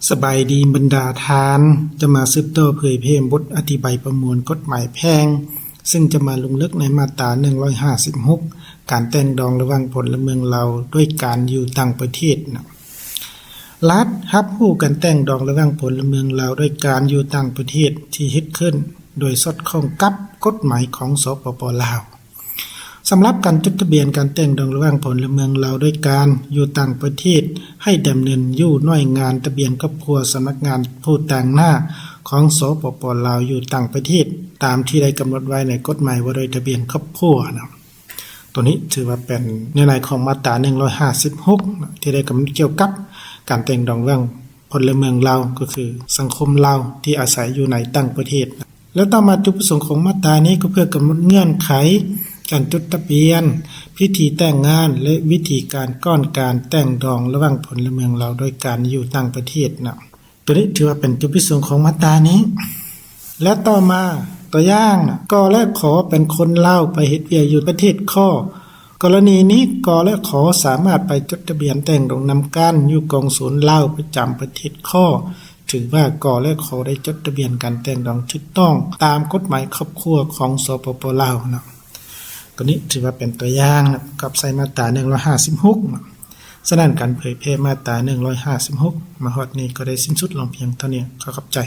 ສະບາຍດີບັນດາທ່ານ, ຈະມາສືບຕໍ່ເຜີຍແຜ່ບົດອະທິບາຍປະມວນກົດໝາຍແພ່ງ, ເຊິ່ງຈະມາລົງເລິກໃນມາດຕາໜຶ່ງຮ້ອຍຫ້າສິບຫົກ ການແຕ່ງດອງລະຫວ່າງພົນລະເມືອງລາວດ້ວຍການຢູ່ຕ່າງປະເທດນະ. ລັດຮັບຮູ້ການແຕ່ງດອງລະຫວ່າງພົນລະເມືອງລາວດ້ວຍການຢູ່ຕ່າງປະເທດທີ່ເຮັດຂຶ້ນໂດຍສອດຄ່ອງກັບກົດໝາຍຂອງ ສປປ ລາວ. ສຳລັບການຈົດທະບຽນການແຕ່ງດອງລະຫວ່າງພົນລະເມືອງລາວດ້ວຍການຢູ່ຕ່າງປະເທດ ໃຫ້ດຳເນີນຢູ່ໜ່ວຍງານທະບຽນຄອບຄົວ ສຳນັກງານຜູ້ຕາງໜ້າຂອງ ສປປ ລາວ ຢູ່ຕ່າງປະເທດ ຕາມທີ່ໄດ້ກຳນົດໄວ້ໃນກົດໝາຍວ່າດ້ວຍທະບຽນຄອບຄົວນະ. ໂຕນີ້ຖືວ່າເປັນເນື້ອໃນຂອງມາດຕາໜຶ່ງຮ້ອຍຫ້າສິບຫົກນະ ທີ່ໄດ້ກຳນົດກ່ຽວກັບການແຕ່ງດອງລະຫວ່າງພົນລະເມືອງລາວ ກໍຄືສັງຄົມລາວທີ່ອາໄສຢູ່ໃນຕ່າງປະເທດນະ. ແລ້ວຕໍ່ມາ ຈຸດປະສົງຂອງມາດຕານີ້ກໍເພື່ອກຳນົດເງື່ອນໄຂການຈົດທະບຽນ, ພິທີແຕ່ງງານ ແລະ ວິທີການກ່ອນການແຕ່ງດອງລະຫວ່າງພົນລະເມືອງລາວດ້ວຍການຢູ່ຕ່າງປະເທດນະ. ໂຕນີ້ຖືວ່າເປັນຈຸດປະສົງຂອງມາດຕານີ້. ແລະ ຕໍ່ມາ ຕົວຢ່າງນະ, ກ ແລະ ຂ ເປັນຄົນລາວໄປເຮັດວຽກຢູ່ປະເທດ ຂ. ກໍລະນີນີ້ ກ ແລະ ຂ ສາມາດໄປຈົດທະບຽນແຕ່ງດອງນຳກັນຢູ່ກອງສູນລາວປະຈຳປະເທດ ຂ. ຖືວ່າ ກ ແລະ ຂ ໄດ້ຈົດທະບຽນການແຕ່ງດອງຖືກຕ້ອງຕາມກົດໝາຍຄອບຄົວຂອງ ສປປ ລາວນະ. ໂຕນີ້ຖືວ່າເປັນຕົວຢ່າງນະ ກັບໃສ່ມາດຕາໜຶ່ງຮ້ອຍຫ້າສິບຫົກນະ. ສະນັ້ນ ການເຜີຍແຜ່ມາດຕາໜຶ່ງຮ້ອຍຫ້າສິບຫົກມາຮອດນີ້ກໍໄດ້ສິ້ນສຸດລົງພຽງເທົ່ານີ້. ຂໍຂອບໃຈ.